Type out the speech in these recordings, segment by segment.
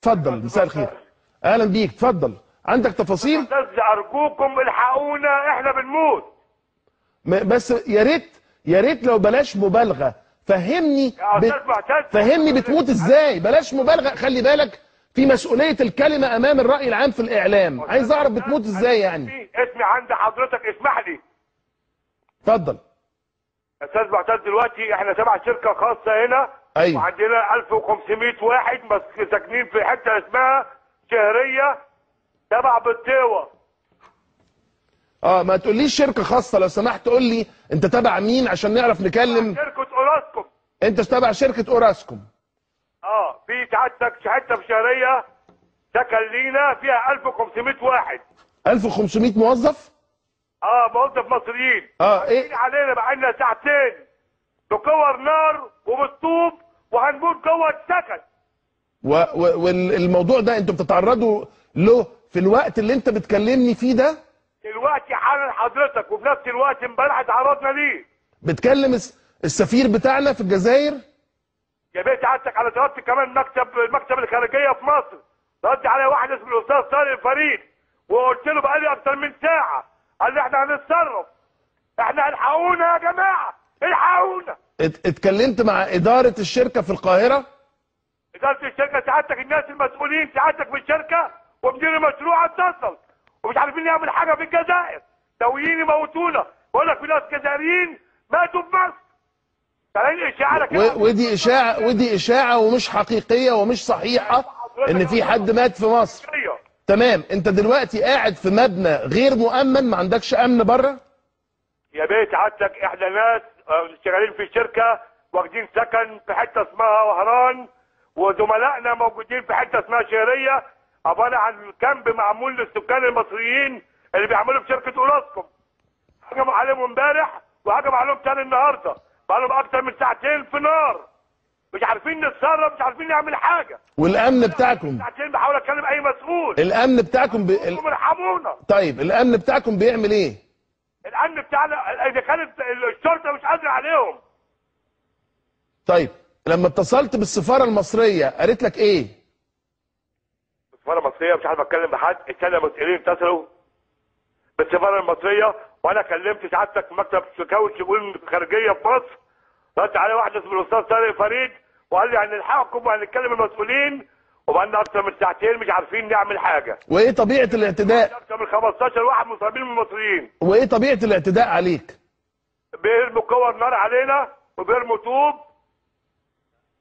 اتفضل. مساء الخير، اهلا بيك، اتفضل. عندك تفاصيل؟ استاذ ارجوكم الحقونا، احنا بنموت. بس يا ريت يا ريت لو بلاش مبالغه. فهمني فهمني بتموت ازاي؟ بلاش مبالغه، خلي بالك في مسؤولية الكلمة امام الراي العام في الاعلام. عايز اعرف بتموت ازاي يعني. اسمي عند حضرتك، اسمح لي. اتفضل. استاذ معتز، دلوقتي احنا تبع شركة خاصة هنا. ايوه. وعندنا 1500 واحد ساكنين في حتة اسمها شهرية تبع بالطيوه. ما تقوليش شركة خاصة لو سمحت، قول لي انت تبع مين عشان نعرف نكلم. شركة اوراسكوم. انت تبع شركة اوراسكوم. في سعادتك حتة في شهرية سكن لينا فيها 1500 واحد. 1500 موظف؟ موظف مصريين. ايه علينا بقالنا ساعتين بكور نار وبالطوب وهنموت جوه السكن. والموضوع ده انتوا بتتعرضوا له في الوقت اللي انت بتكلمني فيه ده؟ دلوقتي حالا حضرتك، وفي نفس الوقت امبارح اتعرضنا ليه. بتكلم السفير بتاعنا في الجزائر؟ يا بيه سعادتك، انا طلبت كمان المكتب الخارجية في مصر، رد عليا واحد اسمه الاستاذ طارق فريد، وقلت له بقالي اكتر من ساعة، قال لي احنا هنتصرف، احنا الحقونا يا جماعة، الحقونا. اتكلمت مع ادارة الشركة في القاهرة؟ ادارة الشركة سعادتك، الناس المسؤولين سعادتك في الشركة ومدير المشروع اتصل، ومش عارفين نعمل حاجة في الجزائر، ناويين يموتونا. بقول لك في ناس جزائريين ماتوا في مصر. ودي اشاعة، ودي اشاعة ومش حقيقية ومش صحيحه ان في حد مات في مصر. تمام. انت دلوقتي قاعد في مبنى غير مؤمن، ما عندكش امن بره؟ يا بيه سعادتك، احنا ناس شغالين في شركة واخدين سكن في حتة اسمها وهران، وزملائنا موجودين في حتة اسمها شهرية، عبارة عن camp معمول للسكان المصريين اللي بيعملوا في شركة اوراسكوم. هجموا عليهم امبارح وهجموا عليهم تاني النهارده، بقالهم اكتر من ساعتين في نار، مش عارفين نتصرف، مش عارفين نعمل حاجة. والامن بتاعكم؟ ساعتين بحاول اتكلم اي مسؤول. الامن بتاعكم ارحمونا. طيب الامن بتاعكم بيعمل ايه؟ الامن بتاعنا اذا كانت الشرطة مش قادرة عليهم. طيب لما اتصلت بالسفاره المصرية قالت لك ايه؟ السفارة المصرية مش عارف اتكلم بحد، السادة المسؤولين اتصلوا بالسفاره المصرية، وانا كلمت سعادتك في مكتب شكاوي الشؤون الخارجية في مصر، رد عليا واحد اسمه الاستاذ طارق فريد وقال لي هنلحقكم وهنتكلم المسؤولين، وبقالنا اكتر من ساعتين مش عارفين نعمل حاجة. وايه طبيعة الاعتداء؟ اكتر من 15 واحد مصابين من المصريين. وايه طبيعة الاعتداء عليك؟ بيرموا كور نار علينا وبيرموا طوب.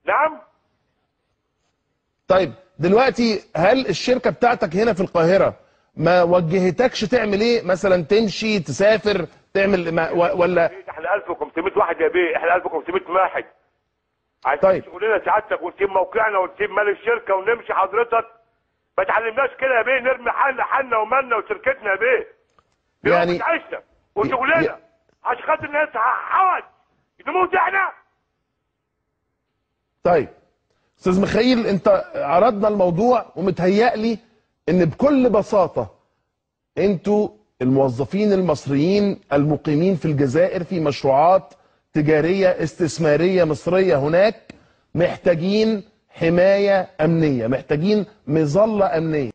نعم. طيب دلوقتي هل الشركة بتاعتك هنا في القاهرة ما وجهتكش تعمل ايه؟ مثلا تمشي، تسافر، تعمل ما ولا؟ احنا 1500 واحد يا بيه، احنا 1500 واحد. عايزين طيب شغلنا سعادتك ونسيب موقعنا ونسيب مال الشركة ونمشي حضرتك. ما تعلمناش كده يا بيه، نرمي حالنا ومالنا وشركتنا يا بيه. يعني عيشنا وشغلنا عشان خاطر الناس حوج نموت احنا. طيب استاذ ميخائيل، انت عرضنا الموضوع ومتهيألي ان بكل بساطة انتوا الموظفين المصريين المقيمين في الجزائر في مشروعات تجارية استثمارية مصرية هناك محتاجين حماية امنية، محتاجين مظلة امنية.